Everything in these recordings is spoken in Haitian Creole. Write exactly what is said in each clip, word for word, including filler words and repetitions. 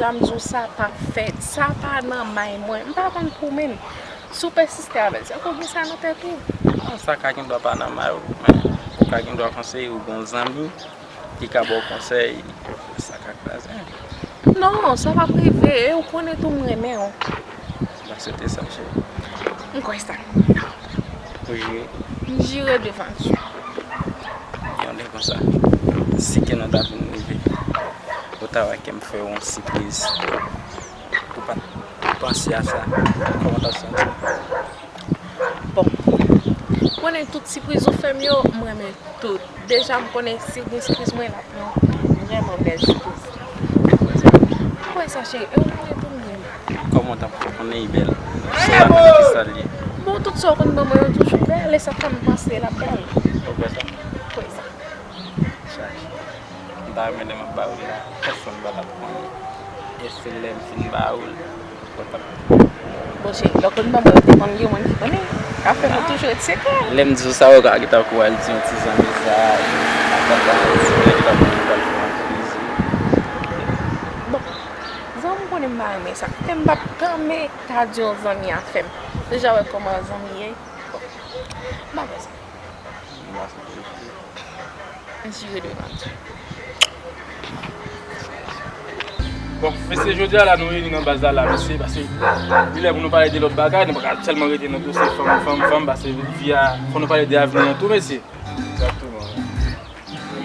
Deja m di w sa p ap fèt. Sa pa nan may mwen. M pa konn pou menm. Si w pèsiste avè l, se ke w gen sa nan tèt ou. Non, sa ka gen dwa pa nan may ou, men ou ka gen dwa panse ou gen yon zanmi ki ka ba w konsèy, sa ka kraze. Non, sa p ap rive, e ou konnen tou m renmen w. M pa swete sa, cheri. M kwè sa. Ou jire? M jire devan Dye. Yon lè konsa, si ke nou ta vin rive, ou ta wè ke m fè w yon sipriz. Ou pa t panse a sa. Kòman w t ap santi w? Bon, ou konnen tout sipriz ou fè m yo, m renmen tout. Deja, m konnen si gen sipriz mwen, l ap yon vrèman bèl sipriz. Ou kwè sa, cheri? E ou konnen tou m renmen. Kòman w t ap fè konnen li bèl? Se pa nan ki sa l ye. Bon, tout sa w konn ban mwen yo toujou bèl, e sa fè m panse l ap bèl. Ou kwè sa? Ou kwè sa? Chaje. M ta renmen lè m ap ba ou l la, pèsonn pa t ap konnen. E se lè m fin ba ou l, ou t ap konnen. Bon, cheri, lè w konn ban mwen, ou te konn gen moun ki konnen. Afè nou toujou ret sekrè. Lè m di w sa, ou ka gentan kou al di yon ti zanmi sa, ou gentan di, ou gentan konnen ou pral fè yon plezi. Bon, zanmi m konnen m pa renmen sa. Men m p ap tanmen ta di yon zanmi afè m. Deja wè kòman zanmi ye. Bon, m pa kwè sa. M pa swete l tou. Jire devan Dye. Bon, mesye, jodi a la, nou reyini nan baz la, la, mesye, paske li lè pou nou pale de lòt bagay, nou pa ka sèlman rete nan dosye fanm, fanm, fanm, paske vi a, fò nou pale de avni an tou, mesye. Egzakteman.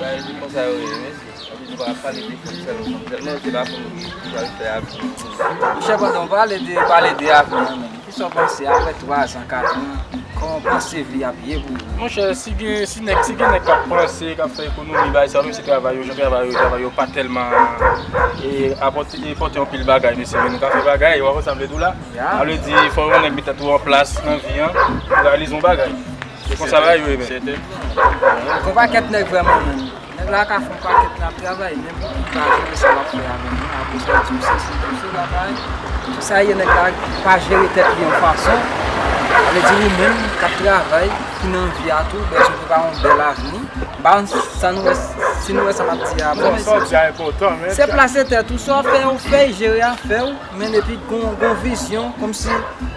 Bagay se konsa yo ye, mesye. Epi nou pa pale de fanm sèlman, fanm sèlman, se pa fanm ki pral fè avni. Monchè, pandan w pale de, pale de avni an, men, kisa w panse apre twa zan, kat an? Kòman w panse vi ap ye pou ou? Monchè, si gen, si nèg, si gen nèg k ap panse, k ap fè ekonomi, bagay sa yo, menm si travay yo, jan travay yo, travay yo pa tèlman, e, apòte, e, pòte anpil bagay, mesye, men nou ka fè bagay, w a konn sa m vle di w la? Ya. Sa vle di, fò yon nèg met tèt ou an plas nan vi an, pou reyalize yon bagay. Se konsa bagay yo ye, men. Gon pakèt nèg vrèman, men. Nèg la ka fè yon pakèt n ap travay, men pou li pa jere sa l ap fè avè nou, apre sa, l di w sesi, di w sela, bagay. Tout sa ye, nèg la pa jere tèt li yon fason. Sa vle di, ou menm k ap travay, ki nan vi a tou, bezwen prepare yon bèl avni. M pa konn sa nou wè, si nou wè sa m ap di a bon, men sa w di a enpòtan, men. Se plase tèt ou, sa w fè, ou fè, jere afè w. Men epi gon, gon vizyon, kòmsi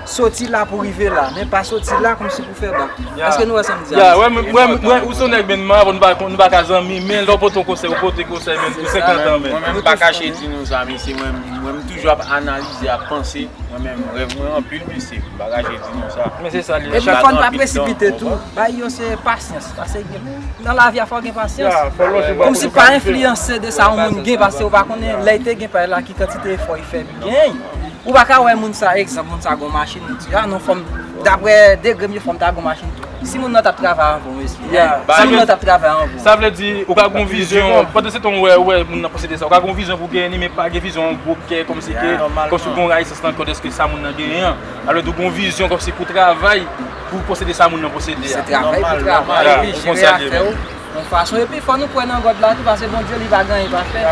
soti la pou rive la, men pa soti la kòmsi pou fè bak. Ya. Èske nou wè sa m di a? Ya, wè, mwen, mwen, mwen, ou se yon nèg, men, mwen avè w, nou pa, nou pa ka zanmi, men lè w pote yon konsèy, ou pote konsèy, men, pou senkant an, men. Mwen menm, m pa kache di nou sa, mesye, mwen, mwen, m toujou ap analize, ap panse, mwen menm, rèv mwen anpil, mesye, m pa kache di nou sa. Men se sa l ye. Epi fò n pa presipite tou, bay yo se pasyans, paske gen, nan lavi a fò gen pasyans. Ya, fò lonje bra pou nou kalite. Kòmsi pa enfliyanse de sa yon moun gen, paske ou pa konnen lè l te gen pa l la, ki kantite efò l fè pou l genyen. Ou pa ka wè moun sa, egzanp, moun sa gon machin, ou di, a non, fò m, daprè degre m ye, fò m ta gon machin tou. Si moun nan t ap travay anvan w, mesye. Ya. Si moun nan t ap travay anvan w. Sa vle di, ou ka gon vizyon, pandan se tan w wè, ou wè moun nan posede sa, ou ka gon vizyon pou genyen li, men pa gen vizyon yon gwo kè, kòmsi ke, kòmsi w gon rayisans nan kò w dèske sa moun nan genyen an. Alò, ou gon vizyon kòmsi pou travay, pou posede sa moun nan posede a. Se travay pou travay, epi jere afè w. Yon fason, epi fò nou kwè nan God la tou, paske Bondye li pa gen anyen pa fè.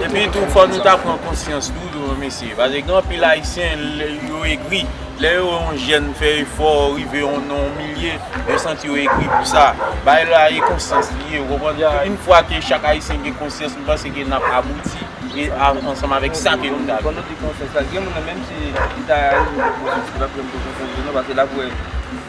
Epi tou, fò nou ta pran konsyans tou, tou, mesye. Paske gen anpil Ayisyen, lè yo egri. Lè yo wè yon jèn fè efò, rive yon, nan yon milye, yo santi yo egri pou sa. Bagay la e konsyans li ye, ou konprann? Yon fwa ke chak Ayisyen gen konsyans, m panse ke n ap abouti e a, ansanm avèk sa ke nou ta vle. Pandan nou di konsyans la, gen moun nan, menm si li ta rive pou konsyans, li p ap janm pran konsyans li non, paske l ap wè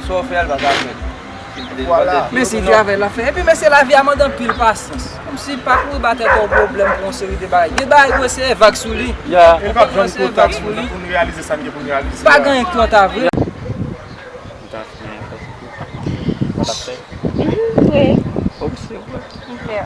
sa w fè a, l pa ka fè l. Vwala. Men se travay l ap fè. Epi, men se lavi a mande anpil pasyans. Kòmsi pa kouri ba tèt ou pwoblèm pou yon seri de bagay. Gen bagay ou eseye vag sou li. Ya. Li p ap janm twò ta pou nou, pou nou reyalize sa n gen pou n reyalize a. Pa gen anyen k twò ta vre. Ou ta fè, ou t ap fè? Mhm, wi. Oke, oke. Oke.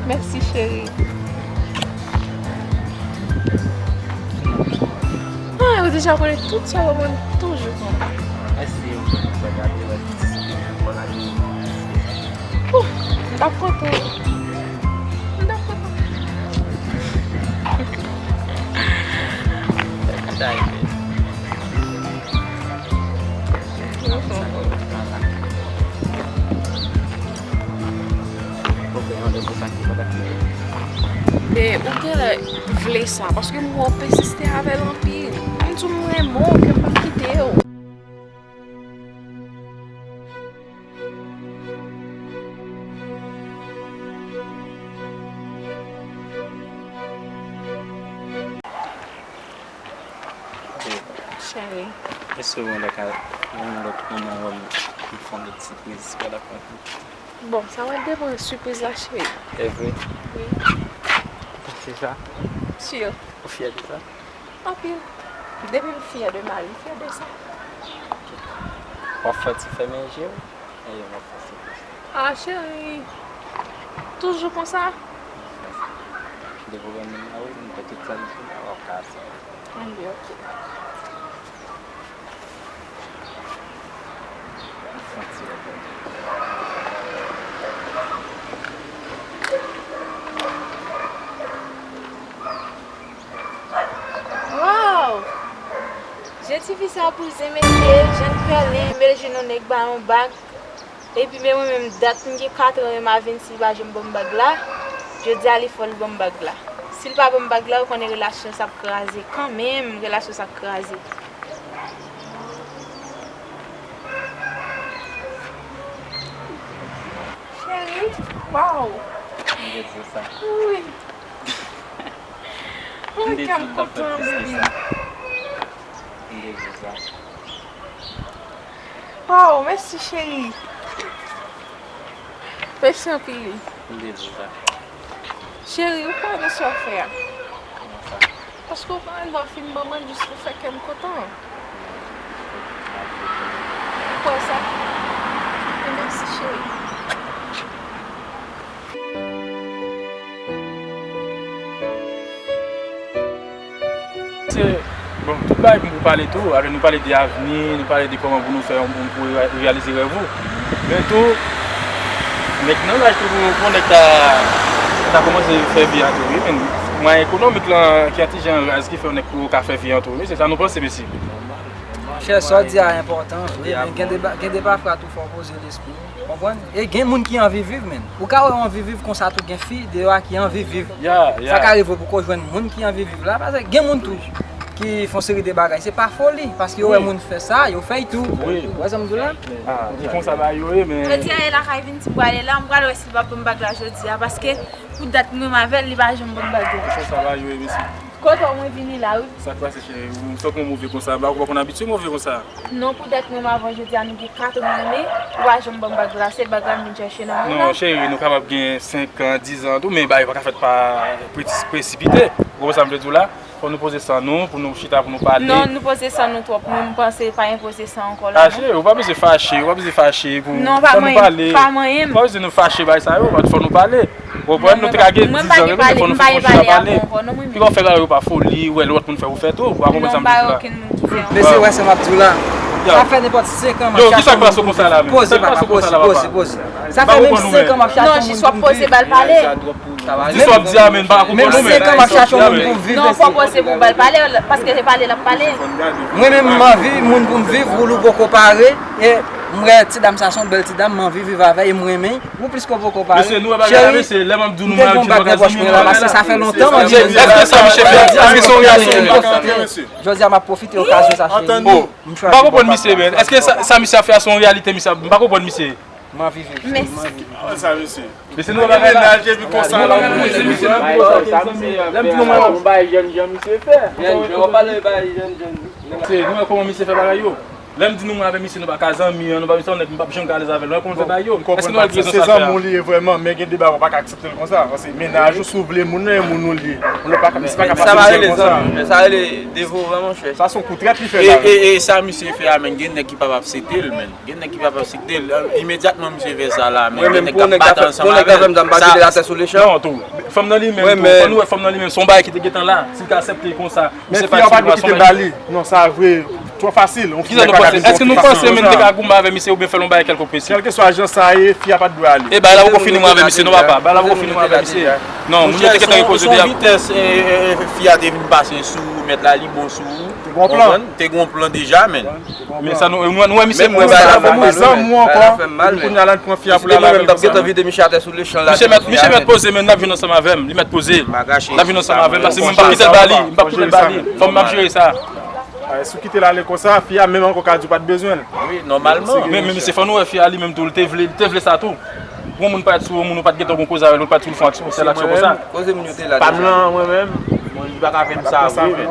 Mèsi, cheri. Ah, ou deja konnen tout sa, ou konn toujou konnen. Mèsi, ou konn sa gade lè ti sou mwen la. Ouh, m t ap kontan. M t ap kontan. Sa rive. E ou genlè vle sa, paske m wè w pèsiste avè l anpil. M di w m renmen w, ke m p ap kite w. Èske w gen lè ka yon lòt moman wè m, m fè yon lòt sipriz, pa dakò? Bon, sa va depann sipriz la, cheri. E vre? Wi. Ou panse sa? Si. Ou fyè de sa? Anpil. Depi m fyè de mari, m fyè de sa. W ap fè ti fèmen je w? E, w ap fè sipriz. Ah, cheri. Toujou konsa? Depi w gen moun nan, wi, m fè tout sa m fè, w ap ka sa. Anben, ok. Waw! Je tifi sa pou zen, mesye, jèn pèlen, bèl je nou nèg ba yon bak. Epi men mwen menm, dat m gen katran menm a Vinci pa janm ban m bag la. Jodi a li fò l ban m bag la. Si l pa ban m bag la, ou konnen relasyon sa ap kraze kanmenm, relasyon sa ap kraze. Cheri, waw. M te di sa. Wi. Wi, kè m kontan, baby. M te di sa. Waw, mèsi, cheri. Mèsi anpil. M te di sa. Cheri, ou kwè nan sa w fè a? Kòman sa? Paske w pa ann fin ban mwen jis pou fè kè m kontan. Ou kwè sa? Mèsi, cheri. Se, bon, tout bagay pou nou pale tou, avè nou pale de avni, nou pale de kòman pou nou fè yon, pou reyalize rèv ou. Men tou, nèg nan laj tou pou, pou nèg ta, ta kòmanse fè vi an tou, wi, men mwayen ekonomik lan ki an ti jan raz ki fè yon nèg tou ka fè vi an tou, wi, se sa nou panse, mesye. Chè, sa w di a enpòtan, wi, men gen de ba-, gen de pafwa tou fò w poze lespri w, konprann? E gen moun ki anvi viv, menn. Ou ka wè w anvi viv konsa tou, gen fi deyò a ki anvi viv. Sa ka rive w poko jwenn moun ki anvi viv la, paske gen moun tou ki fè yon seri de bagay, se pa foli, paske yo wè moun fè sa, yo fè l tou. Ou wè sa m di w la? Ah, se konsa bagay yo ye, men. Jodi a, e lakay Vinci m prale la, m prale wè si l va ban m bag la jodi a, paske pou dat mwen menm avè l, li pa janm ban m bag la. Se konsa bagay yo ye, mesye. Kote w mwen vini la, wi. Sa k pase, cheri? Ou santi w move konsa? M pa konn abitye move konsa. Non, poutèt menm avan jodi a, nou gen katran ane, ou pa janm ban m bag la. Se bag la m vin chèche nan men w la. Non, cheri, nou kapab gen senk an, diz an tou, men bagay pa ka fèt pa presi-, presipite. Ou konprann sa m vle di w la? Fò nou poze san nou, pou nou chita, pou nou pale. Non, nou poze san nou twòp. Mwen, m panse pa gen poze san ankò la, non. Ah, cheri, ou pa bezwen fache, ou pa bezwen fache pou, fò nou pale. Non, pa manyen m. Pa bezwen nou fache, bagay sa yo, fò nou pale. Ou konprann? Nou te ka gen diz an, men fò nou fè yon chita pale. Piga w fè bagay yo pa foli, ou wè lòt moun fè, ou fè tou. Ou pa konprann sa m vle di la? Mesye, wè sa m ap di w la. Sa fè nenpòt senk an m ap chache yon moun pou m viv. Poze, papa, poze, poze, poze. Sa fè menm senk an m ap chache yon moun pou m viv. Di sa w ap di a, men m pa konprann ou menm. Menm senk an m ap chache yon moun pou m viv, mesye. Non, fò poze pou w ba l pale, paske se pale l ap pale. Mwen menm, m anvi moun pou m viv, Loulou poko pare, e m wè ti dam sa se yon bèl ti dam, m anvi viv avè l, e m renmen l. Ou plis ke w poko pale. Mesye, nou wè bagay la, mesye, lè m ap di nou, m ap di nou bagay zanmi nou avè la. Sa fè lontan m ap di nou. Èske sa misye fè a, èske se yon reyalite? Jodi a, m ap pwofite okazyon sa, cheri. Oh, m pa konprann misye, men. Èske sa, sa misye ap fè a, se yon reyalite, misye ap, m pa konprann misye. M anvi viv. Mèsi. Sa, mesye. Mesye, nou wè bagay la. Mennaj epi konsa la. Lè m di nou, mwen, yon bagay jèn jan misye fè. Jèn jan, w ap pale bagay jèn jan. Se, nou wè kòman misye fè bagay yo. Lè m di nou mwen avè misye nou pa ka zanmi an, nou pa bezwen nèg, m p ap janm ka alèz avè l. Nou wè kòman l fè bagay yo? Èske nou wè l prezans sa l fè a? Se zanmi w li ye vrèman, men gen de bagay ou pa ka aksepte l konsa. Paske mennaj ou, si w vle moun nan, e moun ou li ye. Moun nan pa ka, misye pa ka pase misye konsa. Sa rele zanmi, men sa rele devore, monchè. Sa se yon kou trèt li fè la. E, e, e sa misye fè a, men gen nèg ki p ap aksepte l, men. Gen nèg ki p ap aksepte l. Imedyatman misye fè sa la, men gen nèg k ap bat ansanm avè l. Sa, fanm nan li menm tou, fò nou wè fanm nan li menm, se yon bagay ki te gentan la. Si l ka aksepte konsa. Men fi a pa dwe kite l ba li. Non, sa vre. Twò fasil. Kisa nou panse? Èske nou panse menm te ka goumen avè misye oubyen fè l yon bagay kèlkonk, mesye? Kèlkeswa jan sa ye, fi a pa t dwe ale. E bagay la poko fini mwen avè misye non, papa. Bagay la poko fini mwen avè misye. Non, moun yo te gentan repoze deja. Monchè, se yon, se yon vitès, e, e, e, fi a te vin pase sou ou, mèt la li bon sou ou. Te gen yon plan. Konprann? Te gen yon plan deja, men. Men sa nou, nou, nou wè misye konsa. Zanmi w ankò. Kounye a la n pran fi a pou l al avè l konsa. Misye mèt, misye mèt poze, men n ap jwenn ansanm avè m. Li mèt poze. N ap jwenn ansanm avè m, paske mwen m p ap kite l ba li, m p ap kite l ba li. Fò m ap jere sa. Si w kite l ale konsa, fi a menm ankò ka di w pa t bezwen l. Wi, nòmalman. Men, men, mesye, fò nou wè fi a li menm tou, li te vle, li te vle sa tou. Yon moun parèt sou yon moun, ou pa t gentan gon koze avè l, ou pa t sou l fè yon aksyon, sèl aksyon konsa. Koze moun yo te la deja. Pa m lan, mwen menm, mwen, li pa ka fè m sa vre, men.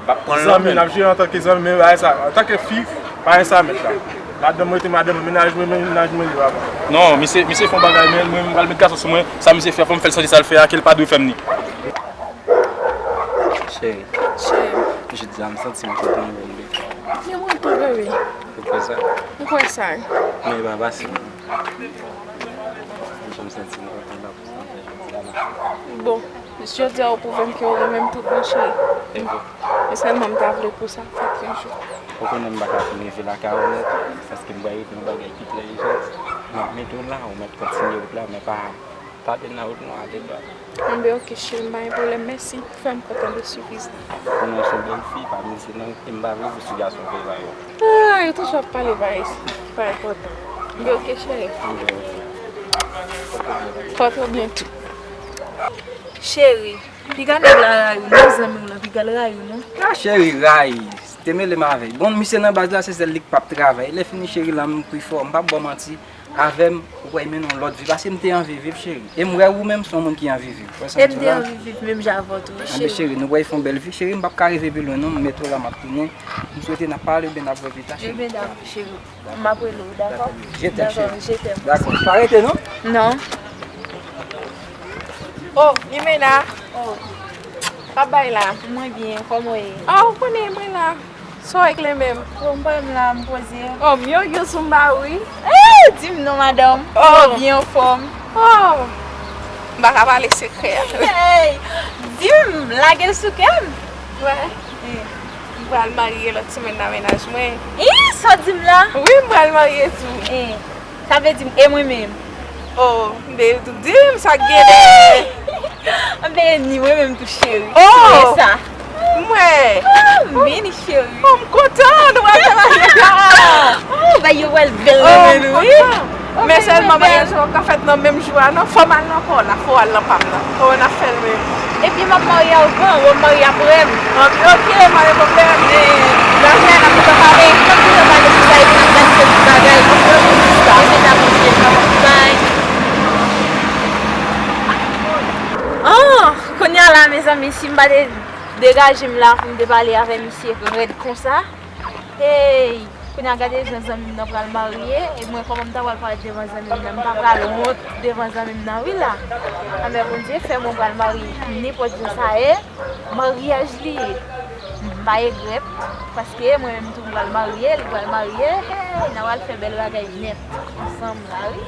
M ap pran l nan men l. Zanmi, n ap jere antanke zanmi, men bagay sa, antanke fi, bagay sa mèt la. Madanm mwen rete madanm mwen, mennaj mwen, mennaj mwen li papa. Non, misye, misye fè yon bagay, men mwen, m pral met gason sou mwen, sa misye fè, fò m fè l santi sa l fè a, ke l pa dwe fè m ni. Cheri. Cheri. Jodi a, m santi m kontan wè w, bebe. Men mwen tou, bebe. Ou kwè sa? M kwè sa. Men e pa fasil. Jan m santi m kontan la pou sa m fè jodi a la. Bon, jodi a ou pwouve m ke ou renmen m tout bon, cheri. E bon. Men sèlman m ta vle pou sa fèt yon jou. Ou konnen m pa ka fin rive lakay ou nèt, paske m pral rive yon bagay ki trè ijan. M ap mete w la, ou mèt kontinye wout la, men pa, pa denan wout non, ale dwat. Enben, oke, cheri, m pa gen pwoblèm, mèsi. Ou fè m kontan de sipriz la. Konnen w se yon bèl fi, pa mize non, e m pa vle pou ti gason fè bagay yo. Ah, yo toujou ap pale bagay, bagay enpòtan. Enben, oke, cheri. Enben, oke. Pòte w byen tou. Cheri, piga nèg la rayi w non, zanmi w lan, piga l rayi w non. Ah, cheri, rayi. Te mele m avè l. Bon, misye nan baz la, se sèl li k p ap travay. Lè fini, cheri, la m pi fò. M p ap ba w manti. Avè m, ou kwè m mennen yon lòt vi. Paske m te anvi viv, cheri. E m wè ou menm, se yon moun ki anvi viv. Ou wè sa m di w la? E m te anvi viv menm jan avè w tou, wi, cheri. Anben, cheri, nou pral fè yon bèl vi. Cheri, m p ap ka rive pi lwen, non. M mete w la, m ap tounen. M swete n ap pale, oubyen n ap wè pi ta, cheri. Ebyen, dakò, cheri. M ap rele w, dakò? Dakò. Je t'aime, cheri. Dakò, je t'aime. Dakò. Pa rete, non? Non. Oh, Limena. Oh. Pa bay la. Mwen byen, kòman w ye? Oh, ou konnen mwen la. Sa w regle menm? Oh, m pa menm la, m poze. Oh, m yo yo sou m ba wi. Eh, di m non, madanm. Oh. Ou byen anfòm? Oh. M pa ka pale sekrè a. Hey, di m, lage l sou kè m. Wè. Eh. M pral marye lòt semèn nan mennaj mwen. Ih, sa w di m la? Wi, m pral marye tou. Eh, sa vle di m, e mwen menm? Oh, m te di m sa k gen dèyè. Anben, ni mwen menm tou, cheri. Oh! Ou wè sa? Mwen. Ah, men, cheri. Oh, m kontan, nou pral fè marye la. Oh, bagay yo pral bèl nan men nou, wi. Oh, m kontan. Men sèlman bagay sa p ap ka fèt nan menm jou a non. Fò m al nan kò la, fò w al nan pa m nan. Kòman n ap fè l menm? Ebyen, m ap marye avan, w ap marye apre m. Anben, oke, pa gen pwoblèm. Lè w vini, n ap gentan pale. N ap gentan pale sou sa epi n ap planifiye tout bagay. Ebyen, dakò, cheri, bye. Ah, kounye a la, mezanmi, si m pa te degaje m la pou m te pale avè misye rèd konsa, hey! Kounye a gade jan zanmi m nan pral marye, e mwen kòman m ta pral parèt devan zanmi m nan, m pa pral wont devan zanmi m nan wi la. Anben Bondye fè mwen pral marye nenpòt jan sa ye, maryaj li ye. M pa regrèt, paske mwen menm tou m pral marye, li pral marye, hey, n a pral fè bèl bagay nèt ansanm la wi.